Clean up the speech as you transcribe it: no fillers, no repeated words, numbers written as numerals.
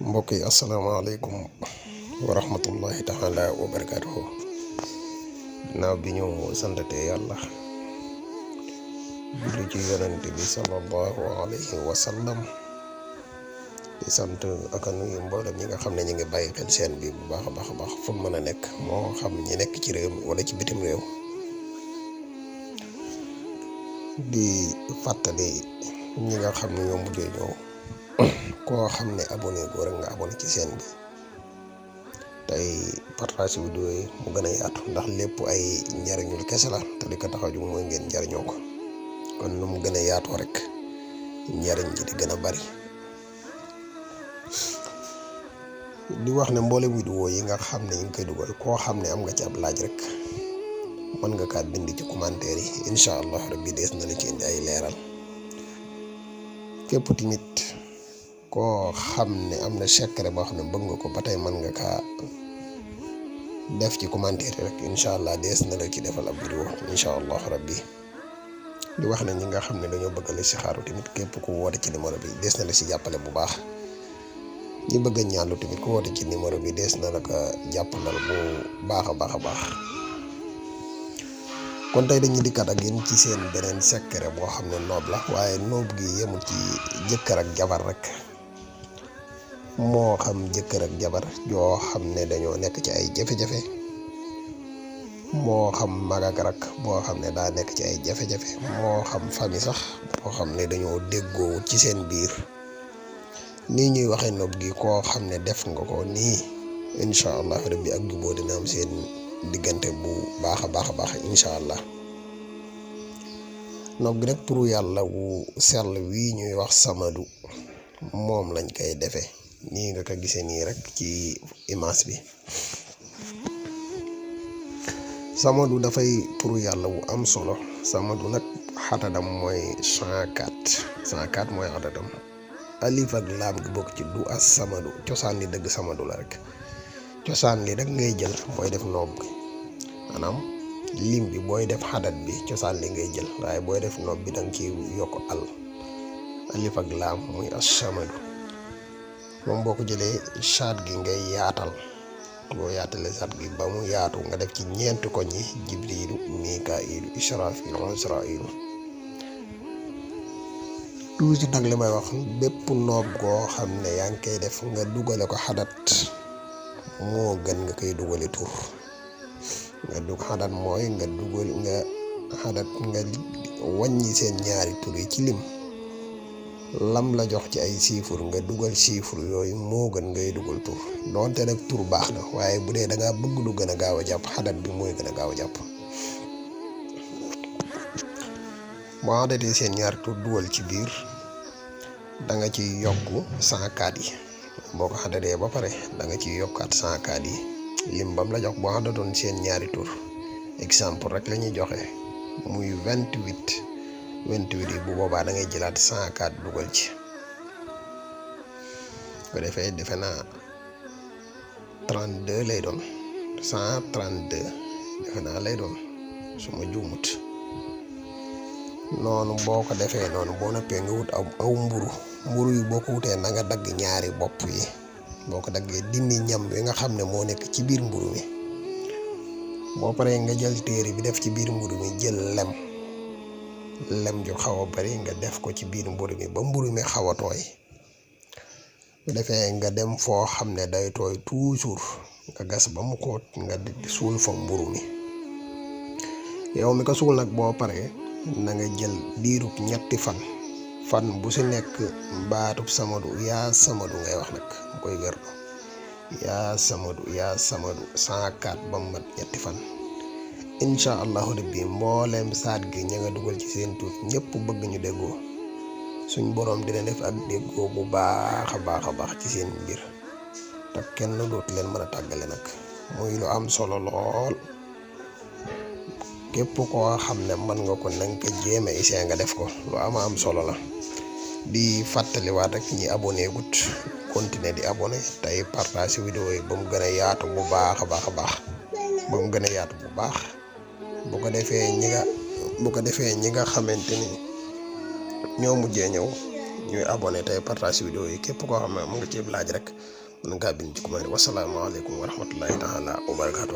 mbokk yi asalaamaaleykum wa rahmatullahi taala wa barakaatuhu. ginnaaw bi ñu santatee yàlla julli ci yonent bi sallallahu alayhi wa sallam di sant ak a nuyu mboolem ñi nga xam ne ñu ngi bàyyi xel seen bi bu baax a baax fu mën a nekk moo xam ñi nekk ci réew mi wala ci bitim réew. di fàttali ñi nga xam ne ñoo mujjee ñëw koo xam ne abonné goo rek nga abonné ci seen bi tey partage vidéo yi mu gën a yaatu ndax lépp ay njariñul kese la te li ko tax a jóg mooy ngeen njariñoo ko kon nu mu gën a yaatoo rek njariñ ji di gën a bari. di wax ne mboolem vidéo yi nga xam ne ñu ngi koy dugal koo xam ne am nga ci ab laaj rek mën nga kaa bind ci commentaire yi incha allah rabbi dees na la ci indi ay leeral. képp tamit koo xam ne am na secret boo xam ne bëgg nga ko ba tey mën nga kaa def ci commentaire rek incha allah dees na la ci defal ab vidéo incha allah rabbi. di wax ne ñi nga xam ne dañoo bëgg la si xaaru tamit képp ku woote ci numéro bi dees na la si jàppale bu baax. ñi bëgg a ñaanlu tamit ku woote ci numéro bi dees na la ko jàppandal bu baax a baax. kon tey dañuy dikkat ak yéen ci seen beneen secret boo xam ne noob la waaye noob gi yemul ci jëkkër ak jabar rek moo xam jëkkër ak jabar joo xam ne dañoo nekk ci ay jafe-jafe moo xam mag ak rak boo xam ne daa nekk ci ay jafe-jafe moo xam famille sax boo xam ne dañoo déggoo ci seen biir nii ñuy waxee noob gi koo xam ne def nga ko nii incha allah rabbi ak juboo dina am seen diggante bu baax a baax incha allah. noob gi nag turu yàlla wu sell wii ñuy wax samadu moom lañ koy defee nii nga ko gisee nii rek ci image bi. samadu dafay turu yàlla wu am solo. samadu nag xatadam mooy 104 mooy xatadam. alif ak laam gi bokk ci du as samadu cosaan li dëgg samadu la rek. cosaan li rek ngay jël booy def noob bi maanaam lim bi booy def xadat bi cosaan li ngay jël waaye booy def noob bi danga ci yokk alif ak laam muy as-samadu moom boo ko jëlee saat gi ngay yaatal boo yaatalee saat gi ba mu yaatu nga def ci ñeenti koñ yi jibrilu mikailu israfilu azrailu. toujours nag li may wax bépp noob goo xam ne yaa ngi koy def nga dugale ko xadat moo gën nga koy dugale tur. nga dug xadat mooy nga dugal nga xadat nga wàññi seen ñaari tur yi ci lim lam la jox ci ay chiffres nga dugal chiffres yooyu moo gën ngay dugal tur donte nag tur baax na waaye bu dee da ngaa bëgg lu gën a gaaw a jàpp xadat bi mooy gën a gaaw a jàpp. boo xadatee seen ñaari tur dugal ci biir da nga ci yokk 104 yi. boo ko xadatee ba pare da nga ciy yokkaat 104 yi lim bam la jox boo xadatoon seen ñaari tur exemple rek la ñuy joxe muy 28 yi bu boobaa da ngay jëlaat 104 dugal ci ko defee defe naa 32 lay doon 132 defe naa lay doon su ma juumut noonu boo ko defee noonu boo noppee nga wut aw mburu yi boo ko wutee na nga dagg ñaari bopp yi boo ko daggee dindi ñam wi nga xam ne moo nekk ci biir mburu mi boo paree nga jël téere bi def ci biir mburu mi jël lem ju xaw a bari nga def ko ci biir mburu mi ba mburu mi xaw a tooy bu defee nga dem foo xam ne day tooy toujours nga gas ba mu xóot nga suul fa mburu mi yow mi ko suul nag boo paree na nga jël diirub ñetti fan bu si nekk baatub samadu yaa samadu ngay wax nag mu koy wérdu yaa samadu 104 ba mu mat ñetti fan incha allahu rabbi mbooleem saat gi ña nga dugal ci seen tur ñëpp bëgg ñu déggoo suñ boroom dina def ak déggoo bu baax a baax ci seen mbir te kenn dootu leen mën a tàggale nag muy lu am solo lool. képp koo xam ne mën nga ko nanga ko jéeme isee nga def ko lu am solo la. di fàttaliwaat rek ñi abonné gut continuer di abonné tey partage vidéo yi ba mu gën a yaatu bu baax a baax ba mu gën a yaatu bu baax bu ko defee ñi nga xamante ni ñoo mujjee ñëw ñuy abonné tey partage vidéo yi képp koo xam ne mu nga ci laaj rek mën ngaa bind ci commentaire wasalaamaaleykum wa rahmatullahi taala wa barakaatu